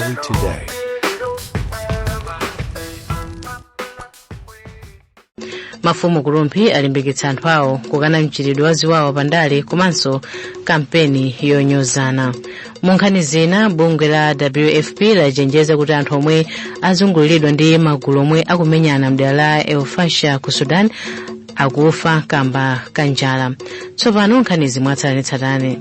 Malawi Today. Mafumu ku Rumphi alimbikitsa anthu awo kukana mchitidwe wa ziwawa pandale komanso kampeni yonyozana. Mu nkhani zina, bungwe la WFP lachenjeza kuti anthu omwe azunguliridwa ndi magulu omwe akumenyana mdera la El Fasher ku Sudan akufa kamba ka njala. Tsopano nkhanizi mwatsatanetsatane.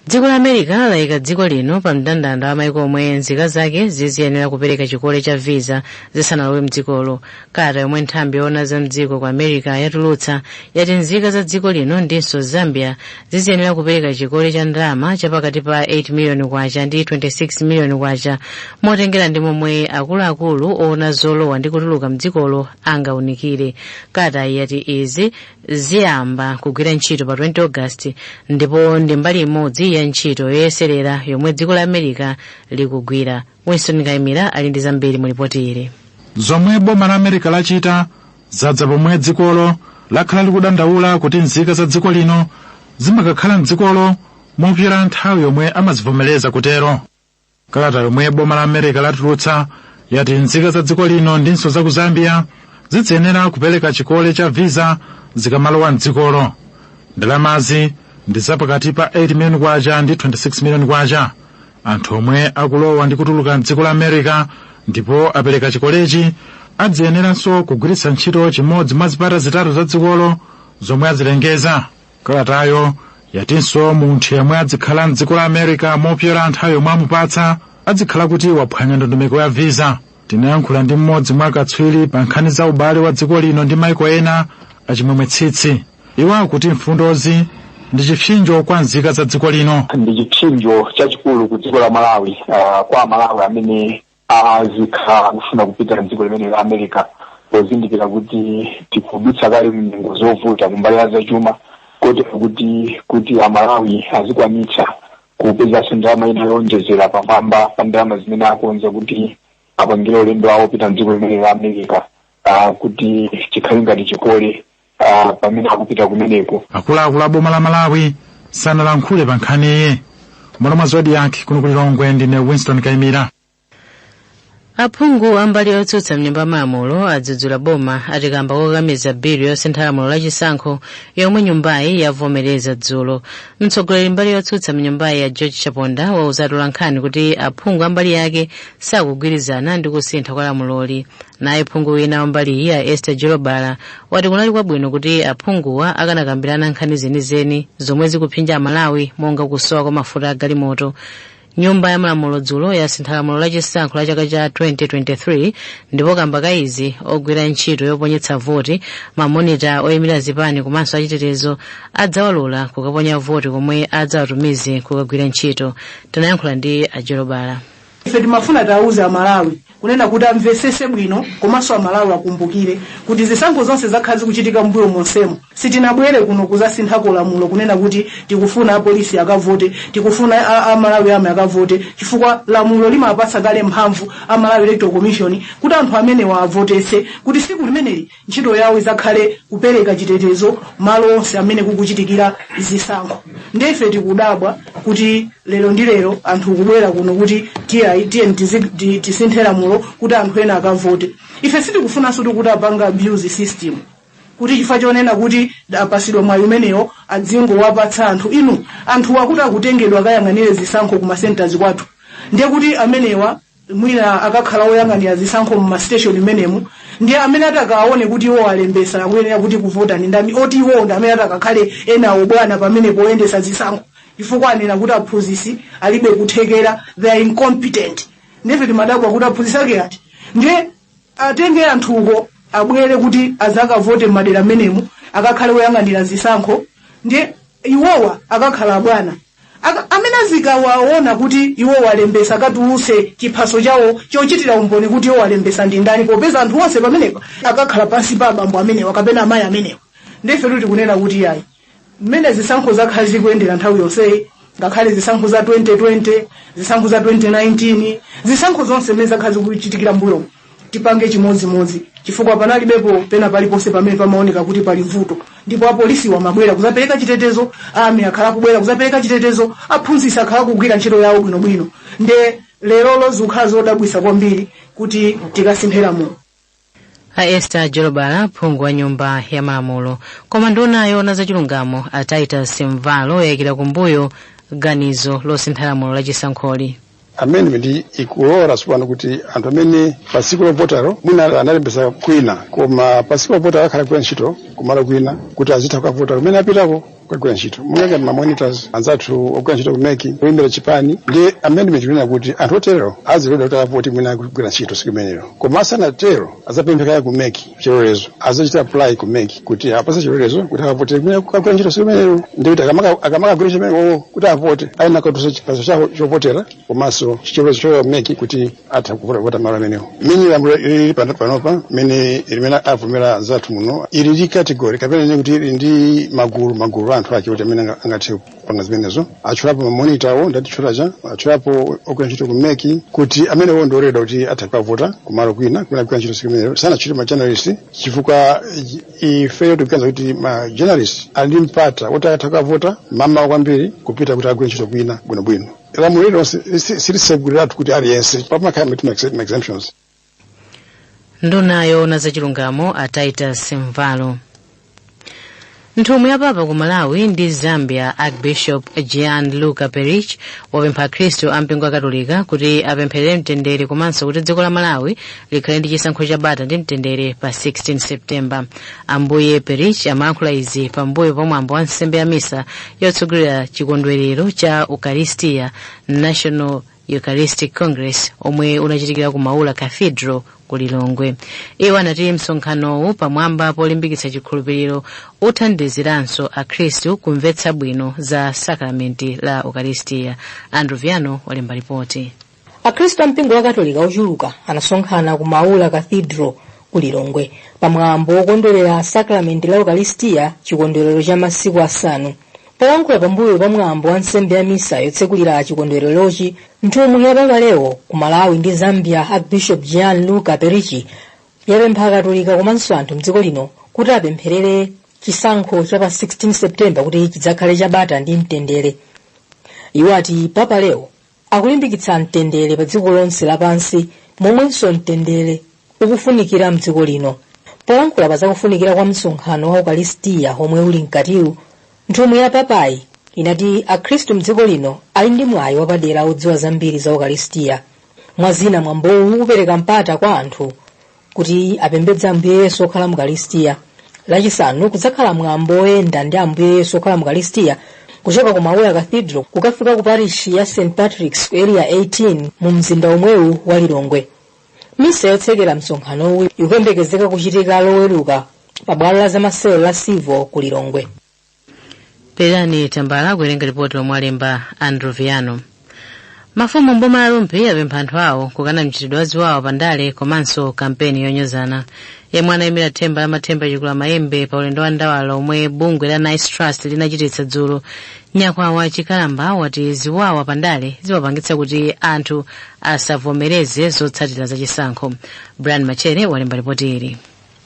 Dziko la America layika dziko lino pa mndandanda wa maiko omwe nzika zake ziziyenera kupereka chikole cha visa zisanalowe mdzikolo. Kalata yomwe nthambi yoona za mdziko ku America yatulutsa yati nzika za dziko lino ndinso Zambia ziziyenera kupereka chikole cha ndalama chapakati pa 8 miliyoni kwacha ndi 26 miliyoni kwacha, motengera ndi momwe akuluakulu oona zolowa ndi kutuluka mdzikolo angaunikire. Kalata yati izi ziyamba kugwira ntchito pa 20 August ndipo ndi mbali imodzi ya ntchito yoyeserera yomwe dziko la America likugwira. Winston Kaimira ali ndi zambiri mu ripoti ili. Zomwe boma la America lachita zadza pomwe dzikolo lakhala likudandaula kuti nzika za dziko lino zimakakhala mdzikolo mopyola nthawi yomwe amazivomereza kutero. Kalata yomwe boma la America latulutsa yati nzika za dziko lino ndinso za ku Zambia zidziyenera kupereka chikole cha visa zikamalowa mdzikolo. Ndalamazi ndi zapakati pa 8 miliyoni kwacha ndi 26 miliyoni kwacha. Anthu omwe akulowa ndi kutuluka mdziko la America ndipo apereka chikolechi adziyeneranso kugwiritsa ntchito chimodzi mwa zipata zitatu za dzikolo zomwe azilengeza. Kalatayo yatinso munthu yemwe adzikhala mdziko la America mopyola nthawi yomwe amupatsa adzikhala kuti waphwanya ndondomeko ya visa. Tinayankhula ndi mmodzi mwa akatswiri pa nkhani za ubale wa dziko lino ndi maiko ena, Achimwemwe Tsitsi. Iwo akuti mfundozi ndi chipsinjo kwa nzika za dziko lino. Ndi chipsinjo chachikulu ku dziko la Malawi, kwa Malawi amene azikhala kufuna kupita mdziko limene la America, pozindikira kuti tikudutsa kale mnyengo zovuta kumbali ya zachuma, kotero kuti Amalawi azikwanitsa kupezanso ndalama ina yowonjezera pamwamba pa ndalama zimene akonza kuti apangire ulendo wawo kupita mdziko limene la America, kuti chikhale ngati chikole pamene akupita kumeneko. Akuluakulu a boma la Malawi sanalankhule pa nkhaniyi. M'malo mwa Zodiak kuno ku Lilongwe, ndine Winston Kaimira. Aphungu ambali otsutsa mnyumba ya malamulo adzudzula boma ati kamba kokakamiza bilu yosintha lamulo lachisankho yomwe nyumbayi yavomereza dzulo. Mtsogoleri mbali yotsutsa mnyumbayi ya George Chaponda wauza atolankhani kuti aphungu ambali yake sakugwirizana ndi kusintha kwa lamuloli. Naye phungu wina wambali ya Esther Jolobala wati kunali kwabwino kuti aphunguwa akanakambirana nkhani zenizeni zomwe zikuphinja Amalawi, monga kusowa kwa mafuta a galimoto. Nyumba ya malamulo dzulo yasintha lamulo lachisankho la chaka cha 2023, ndipo kamba ka izi ogwira ntchito yoponyetsa voti, mamonita oyimira zipani komanso achitetezo adzawalola kukaponya voti komwe adzawatumize kukagwira ntchito. Tinayankhula ndi Ajolobala. Ife timafuna tiawuze Amalawi kunena kuti amvesese bwino, komanso Amalawi akumbukire kuti zisankho zonse zakhala zikuchitika mbuyo monsemo, sitinabwere kuno kuzasinthako lamulo kunena kuti tikufuna apolisi akavote, tikufuna Amalawi ame akavote, chifukwa lamulo limapatsa kale mphamvu a Malawi Electoral Commission kuti anthu amenewa avotese, kuti siku limeneli ntchito yawo izakhale kupereka chitetezo malo onse amene kukuchitikira zisankho. Ndiye ife tikudabwa kuti lero ndi lero anthu kubwera kuno kuti tiye tisinthe lamulo kuti anthu ena akavote. Ife sitikufunanso kuti apanga abuse system, kuti chifukwa chonena kuti apasidwa mwayi umenewo adzingowapatsa anthu. Inu, anthu akuti akutengedwa akayang'anire zisankho ku centers kwathu, ndiye kuti amenewa mwina akakhala oyang'anira zisankho mu station imenemu, ndiye amene atakaone kuti iwo alembesa akuyenera kuti kuvota ndi ndani, oti iwo ndi amene atakakhale enawo bwana pamene poyendesa zisankho, chifukwa anena kuti aphunzitsi alibe kuthekera, they are incompetent. Ndife timadabwa kuti aphunzitsi ake ati? Ndiye atenge anthuko abwere kuti azakavote m'madera amenemu, akakhale oyang'anira zisankho, ndiye iwowa akakhala bwana. Amene azikawaona kuti iwo walembesa akatuluse chiphaso chawo chochitira umboni kuti iwo walembesa ndi ndani, popeza anthu onse pamenepa akakhala pansi pa abambo amenewa kapena amayi amenewa? Ndife titi kunena kuti yayi, mmene zisankho zakhala zikuyendera nthawi yonseyi, ngakhale zisankho za 2020, zisankho za 2019, zisankho zonse mmene zakhala zikuchitikira mbuyo, tipange chimodzimodzi, chifukwa panalibepo pena paliponse pamene pamaoneka kuti pali vuto. Ndipo apolisi wamabwera kuzapereka chitetezo, ame akhala kubwera kuzapereka chitetezo, aphunzitsi akhala kugwira ntchito yawo bwinobwino. Nde Lerolo zikukhala zodabwisa kwambiri kuti tikasinthe lamulo. A Esther Jolobala, phungu wa Nyumba ya Malamulo. Koma nduna yoona zachilungamo a Titus Mvalo yayikira kumbuyo ganizo losintha lamulo lachisankholi. Amendment ikulola tsopano kuti anthu amene pa tsiku lovotalo mwina analembesa kwina, koma pa tsiku lovotalo akhala kugwira ntchito kumalo kwina, kuti azitha kukavota kumene apitako kukagwira ntchito, monga ngati ma monitors anzathu ogwira ntchito ku MEC kuyimbira chipani. Ndi amendment ikunena kuti anthu otero aziloledwa kuti akavote mwina akugwira ntchito tsiku limenelo, koma asanatero azapemphe ku MEC chilolezo, azachita apply ku MEC kuti apase chilolezo kuti akavote kumene kukagwira ntchito tsiku limenelo. Ndi kuti akamakagwira ntchito imeneyo kuti avote, ayenera kutulutsa chiphaso chawo chovotera komanso chilolezo chochoka ku MEC kuti atha kuvota malo amenewo. Mmene lamulo lili panopa, mmene limene avomera anzathu muno, ili ndi category kapena ine kuti ili ndi magulu magulu a anthu ake kuti amene angathe kupanga zimenezo. Atchulapo ma monitor awo ndatitchulacha, atchulapo ogwira ntchito ku MEC kuti amenewo ndi ololedwa kuti atha kukavota kumalo kwina kumene agwira ntchito tsiku limenelo. Sanatchule ma journalist chifukwa ifeyo tikuganiza kuti ma journalist ali ndi mpata woti atha kukavota mamawa kwambiri kupita kuti agwire ntchito kwina bwinobwino. Lamulo lililonse siliseguliratu kuti aliyense, pamakhala ma exemptions. Nduna yoona zachilungamo a Titus Mvalo. Nthumwi ya Papa ku Malawi ndi Zambia, Archbishop Gian Luca Perici, wapempha Akhristu a mpingo Akatolika kuti apempherere mtendere komanso kuti dziko la Malawi likhale ndi chisankho cha bata ndi mtendere pa 16 Septemba. Ambuye Perici amayankhula izi pambuyo pa mwambo wa nsembe ya misa yotsogolera chikondwerero cha Ukaristiya, National Eucharistic Congress, omwe unachitikira ku Maula Cathedral ku Lilongwe. Iwo anati msonkhanowu, pamwamba polimbikitsa chikhulupiriro, uthandiziranso Akhristu kumvetsa bwino za sakramenti la Ukaristiya. Andrew Viano walemba ripoti. Akhristu a mpingo wa Katolika ochuluka anasonkhana ku Maula Cathedral ku Lilongwe pamwambo wokondwerera sakramenti la Ukaristiya, chikondwerero cha masiku 5. Polankhula pambuyo pa mwambo wa nsembe ya misa yotsekulira chikondwererochi, nthumwi ya Papa Leo ku Malawi ndi Zambia, Archbishop Gian Luca Perici, yapempha Akatolika komanso anthu mdziko lino kuti apempherere chisankho cha pa 16 Septemba kuti chidzakhale chabata ndi mtendere. Iwo ati Papa Leo akulimbikitsa mtendere pa dziko lonse lapansi, momwenso mtendere ukufunikira mdziko lino. Polankhula pa zakufunikira kwa msonkhano wa Ukaristiya omwe uli mkatiwu, nthumwi ya papayi inati Akhristu mdziko lino ali ndi mwayi wapadera odziwa zambiri za Ukaristiya. Mwazina, mwambowu upereka mpata kwa anthu kuti apembedze Ambuye Yesu okhala mu Ukaristiya. Lachisanu kudzakhala mwambo woyenda ndi Ambuye Yesu okhala mu Ukaristiya kuchoka ku Maula Cathedral kukafika ku parishi ya St Patrick's ku Area 18 mu mzinda omwewu wa Lilongwe. Misa yotsekera msonkhanowu ikuyembekezeka kuchitika Loweruka pa bwalo la zamasewero la Civo ku Lilongwe. Perani Tambala kuwerenga ripoti lomwe alemba Andrew Viano. Mafumu mboma la Rumphi apempha anthu awo kukana mchitidwe wa ziwawa pandale komanso kampeni yonyozana. Yemwe anayimira themba la Mathemba Chikula Mayembe pa ulendo wa ndawala omwe bungwe la Nice Trust linachititsa dzulo, Nyakwawa Chikalamba, wati ziwawa pandale zimapangitsa kuti anthu asavomereze zotsatira zachisankho. Brian Machere walemba ripoti ili.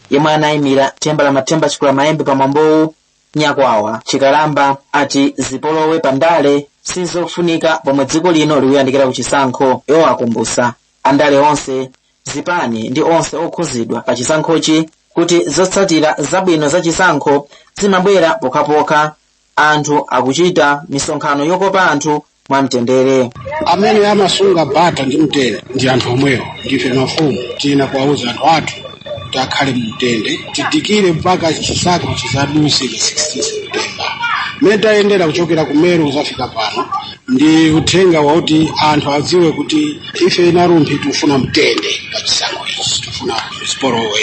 Yemwe anayimira themba la Mathemba Chikula Mayembe pa mwambowu, Nyakwawa Chikalamba, ati zipolowe pandale sizofunika pomwe dziko lino likuyandikira kuchisankho. Iwo akumbusa andale onse, zipani ndi onse okhuzidwa pa chisankhochi kuti zotsatira zabwino za chisankho zimabwera pokhapokha anthu akuchita misonkhano yokopa anthu mwamtendere. Amene amasunga bata ndi mtendere ndi anthu omwewo. Ndife mafumu, tina kuwauza anthu athu kuti akhale mumtendere, tidikire mpaka chisankho chizaduse cha 16 September. Mmene tayendera kuchokera ku Meru kuzafika pano ndi uthenga wakuti anthu adziwe kuti ife a Rumphi tikufuna mtendere pa chisankho ichi, tifuna zipolowe,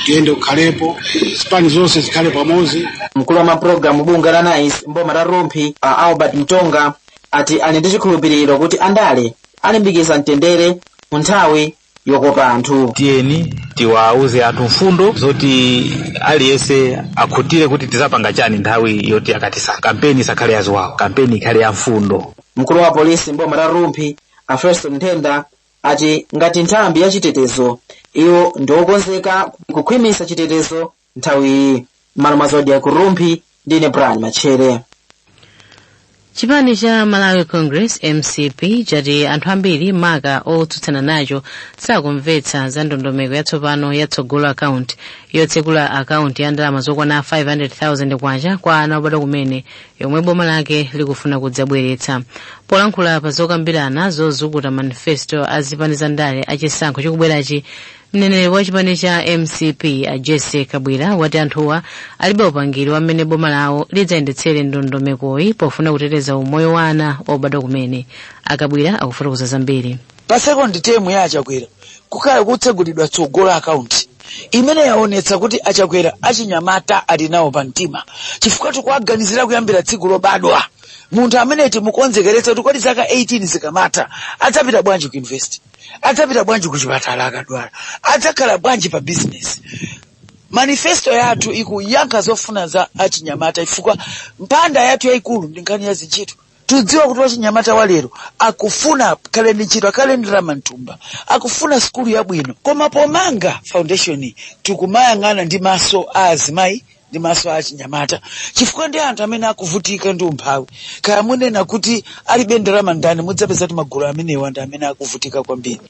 tiyende kukhalepo, zipani zonse zikhale pamodzi. Mkulu wa mapulogalamu bungwe la NICE mboma la Rumphi, a Albert Mtonga, ati ali ndi chikhulupiriro kuti andale alimbikitsa mtendere mu nthawi yokopa anthu. Tiyeni tiwauze anthu mfundo zoti aliyense akhutire kuti tizapanga chani nthawi yoti akatisankha. Kampeni isakhale yaziwawa, kampeni ikhale ya mfundo. Mkulu wa polisi mboma la Rumphi, a Feston Nthenda, ati ngati nthambi ya chitetezo iwo ndiokonzeka kukhwimitsa chitetezo nthawi iyi. M'malo mwa Zodiak ku Rumphi, ndine Brian Machere. Chipani cha Malawi Congress, MCP, chati anthu ambiri, maka otsutsana nacho, sakumvetsa za ndondomeko yatsopano yatsogolo account yotsekula akaunti ya ndalama zokwana 500,000 kwacha kwa ana obadwa kumene, yomwe boma lake likufuna kudzabweretsa. Polankhula pa zokambirana zozukuta manifesto a zipani za ndale achisankho chikubwerachi, mneneri wa chipani cha MCP a Jesse Kabwira wati anthuwa alibe upangiri wamene boma lawo lidzayendetsere ndondomekoyi pofuna kuteteza umoyo wa ana obadwa kumene. Akabwira akufotokoza zambiri. Pa second term ya Achakwera kukhala kutsegulidwa tsogolo akaunti imene yaonetsa kuti Achakwera achinyamata ali nawo pa mtima, chifukwa tikuwaganizira kuyambira tsiku lobadwa. Munthu amene timukonzekeretsa kuti kodi zaka 18 zikamata adzapita bwanji ku university, adzapita bwanji ku chipatala akadwala, adzakhala bwanji pa business. Manifesto yathu ikuyankha zofuna za achinyamata, chifukwa mphanda yathu yayikulu ndi nkhani ya zintchito. Tudziwa kuti wachinyamata walero akufuna akhale ndi ntchito, akhale ndi ndalama mthumba, akufuna sukulu yabwino. Koma pomanga foundation tikumayang'ana ndi maso a azimayi ndi maso a achinyamata, chifukwa ndi anthu amene akuvutika ndi umphawi. Kaya munena kuti alibe ndalama ndani, mudzapeza kuti magulu amenewa ndi amene akuvutika kwambiri.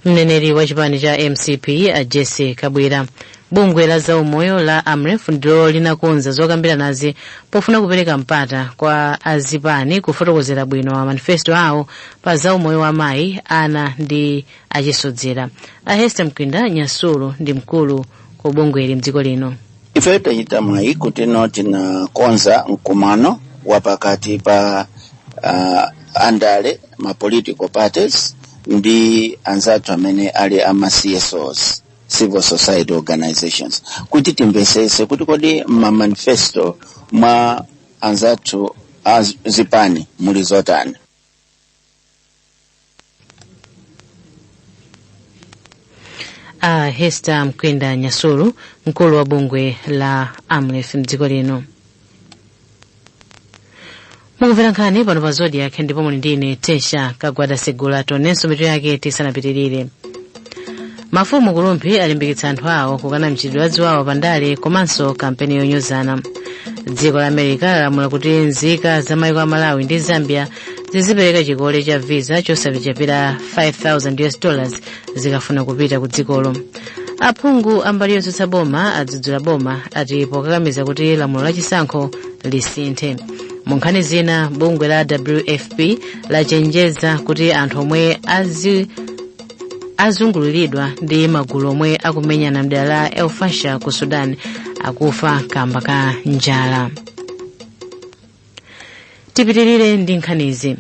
Mneneri wa chipani cha MCP a Jesse Kabwira. Bungwe la zaumoyo la AMREF ndilo linakonza zokambiranazi pofuna kupereka mpata kwa azipani kufotokozera bwino wa manifesto awo pa zaumoyo wa amayi, ana ndi achisodzera. A Hester Mkwinda Nyasulu ndi mkulu ku bungweli mdziko lino. Ife tachita mwayi kuti no tinakonza mkumano wa pakati pa andale, ma political parties, ndi anzathu amene ali ama CSOs, civil society organizations, kuti timvesese kuti kodi ma manifesto mwa anzathu azipani muli zotani. A Hester Mkwinda Nyasulu, mkulu wa bungwe la AMREF mdziko lino. Mukumvera nkhani pano pa Zodiac ndipo muli ndine Tesha Kagwada Segula. Tonenso mitu yake tisanapitirire. Mafumu ku Rumphi alimbikitsa anthu awo kukana mchitidwe wa ziwawa pandale komanso kampeni yonyozana. Dziko la America lalamula kuti nzika za maiko a Malawi ndi Zambia zizipereka chikole cha visa chosachepera $5,000 zikafuna kupita ku dzikolo. Aphungu ambali yotsutsa boma adzudzula boma ati pokakamiza kuti lamulo lachisankho lisinthe. Mu nkhani zina, bungwe la WFP lachenjeza kuti anthu omwe azunguliridwa ndi magulu omwe akumenyana mdera la El Fasher ku Sudan akufa kamba ka njala. Tipitirire ndi nkhanizi.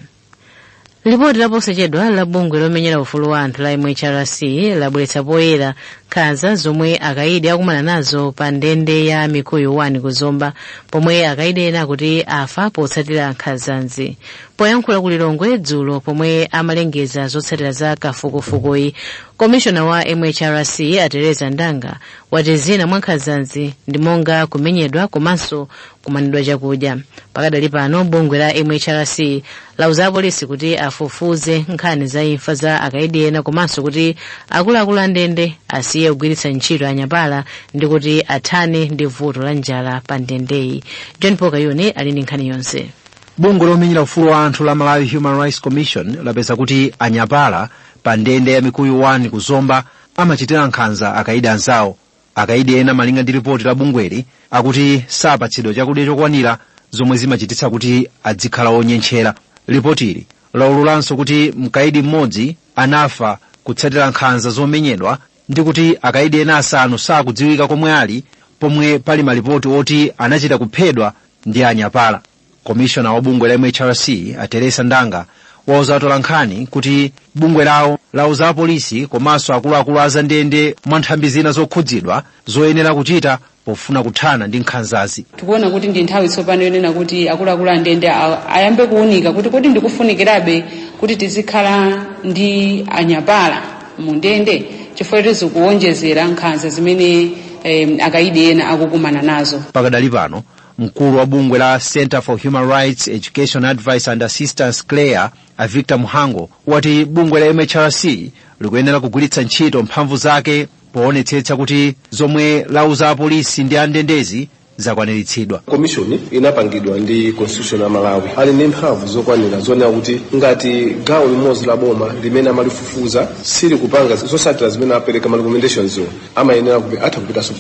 Lipoti laposachedwa la bungwe lomenyera ufulu wa anthu la MHRC labweretsa poyera nkhanza zomwe akaidi akumana nazo pa ndende ya Mikuyu 1 ku Zomba, pomwe akaidi ena akuti afa potsatira nkhanzazi. Poyankhula ku Lilongwe dzulo pomwe amalengeza zotsatira za kafukufukuyi, komishona wa MHRC a Tereza Ndanga wati zina mwa nkhanzazi ndi monga kumenyedwa komanso kumanidwa chakudya. Pakadali pano bungwe la MHRC lauza apolisi kuti afufuze nkhani za imfa za akaidi ena, komanso kuti akuluakulu a ndende asiye kugwiritsa ntchito anyapala ndi kuti athane ndi vuto la njala pa ndendeyi. John Paul Kayuni ali ndi nkhani yonse. Bungwe lomenyera ufulu wa anthu la Malawi Human Rights Commission lapeza kuti anyapala pa ndende ya Mikuyu 1 ku Zomba amachitira nkhanza akaidi anzawo. Akaidi ena, malinga ndi ripoti la bungweli, akuti sapatsidwa chakudya chokwanira, zomwe zimachititsa kuti adzikhala onyentchera. Ripotili laululanso kuti mkaidi mmodzi anafa kutsatira nkhanza zomenyedwa ndi kuti akaidi ena asanu sakudziwika komwe ali, pomwe pali malipoti oti anachita kuphedwa ndi anyapala. Komishona wa bungwe la MHRC a Teresa Ndanga wauza atolankhani kuti bungwe lawo lauza apolisi komanso akuluakulu a zandende mwa nthambi zina zokhudzidwa zoyenera kuchita pofuna kuthana ndi nkhanzazi. Tikuona kuti ndi nthawi tsopano yonena kuti akuluakulu a ndende ayambe kuwunika kuti kodi ndikufunikirabe kuti tizikhala ndi anyapala mu ndende, chifukwa tizikuwonjezera nkhanza zimene akaidi ena akukumana nazo. Pakadali pano mkulu wa bungwe la Center for Human Rights Education, Advice and Assistance, CHREAA, a Victor Muhango, wati bungwe la MHRC likuyenera kugwiritsa ntchito mphamvu zake poonetsetsa kuti zomwe lauza apolisi ndi andendezi zakwaniritsidwa. Komishoni inapangidwa ndi constitution ya Malawi, ali ndi mphamvu zokwanira zonena kuti ngati gawo limodzi la boma limene amalifufuza sili kupanga zotsatira zimene apereka ma recommendations, amayenera atha kupitanso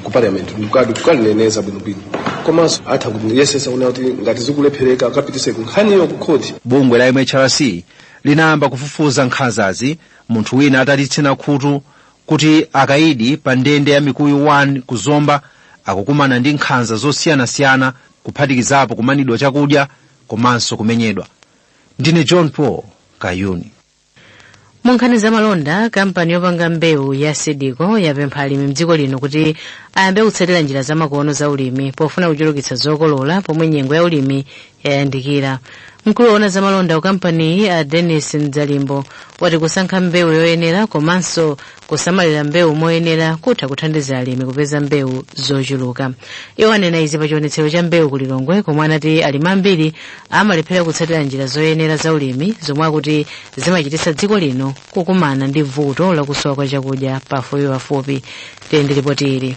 ku parliament kukalineneza bwinobwino, komanso atha kuyesesa kunena kuti ngati zikulephereka akapitise nkhaniyo ku khoti. Bungwe la MHRC linayamba kufufuza nkhanzazi munthu wina atalitsina khutu kuti akaidi pa ndende ya Mikuyu 1 ku Zomba akukumana ndi nkhanza zosiyanasiyana, kuphatikizapo kumanidwa chakudya komanso kumenyedwa. Ndine John Paul Kayuni. Mu nkhani za malonda, kampani yopanga mbewu ya Seed Co yapempha alimi mdziko lino kuti ayambe kutsatira njira zamakono za ulimi pofuna kuchulukitsa zokolola pomwe nyengo ya ulimi yayandikira. Mkulu woona za malonda ku kampaniyi, a Dennis Mdzalimbo, wati kusankha mbewu yoyenera komanso kusamalira mbewu moyenera kutha kuthandiza alimi kupeza mbewu zochuluka. Iwo anena izi pa chionetsero cha mbewu ku Lilongwe, komwe anati alimi ambiri amalephera kutsatira njira zoyenera za ulimi zomwe akuti zimachititsa dziko lino kukumana ndi vuto lakusowa kwa chakudya pafupipafupi. Tiyende ripoti ili.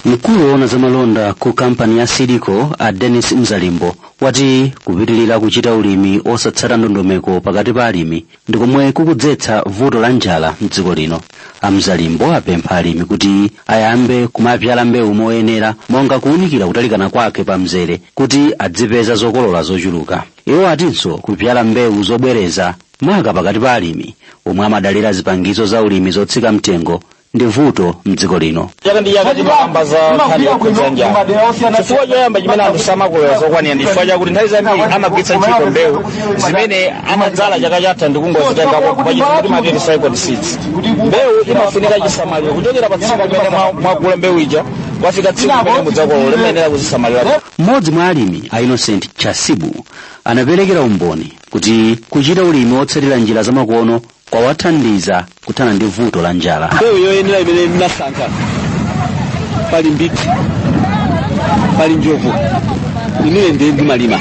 Mkulu woona za malonda ku kampani ya Seed Co, a Dennis Mzalimbo, wati kupitilira kuchita ulimi osatsata ndondomeko pakati pa alimi ndi komwe kukudzetsa vuto la njala mdziko lino. Amzalimbo apempha alimi kuti ayambe kumapyala mbewu moyenera, monga kuwunikira kutalikana kwake pa mzere, kuti adzipeza zokolola zochuluka. Iwo atinso kupyala mbewu zobwereza, maka pakati pa alimi omwe amadalira zipangizo za ulimi zotsika mtengo, ndi vuto mdziko lino. Chaka ndi chaka timakamba za nkhani yokhudza njala. Chifukwa choyamba chimene anthu samakolola zokwanira ndi chifukwa chakuti nthawi zambiri amagwiritsa ntchito mbewu zimene amadzala chaka chatha ndikungozitengapo, pachizungu timati recycled seeds. Mbewu imafunika chisamaliro kuchokera pa tsiku limene mwagula mbewu ija kwafika tsiku limene mudzakolola, limayenera kuzisamalira. Mmodzi mwa alimi, a Innocent Chasibu, anaperekera umboni kuti kuchita ulimi wotsatira njira zamakono kwawathandiza kuthana ndi vuto la njala. Mbewu yoyenera imene ndinasankha, pali Mbiti, pali Njovu, imene ndiye ndimalima.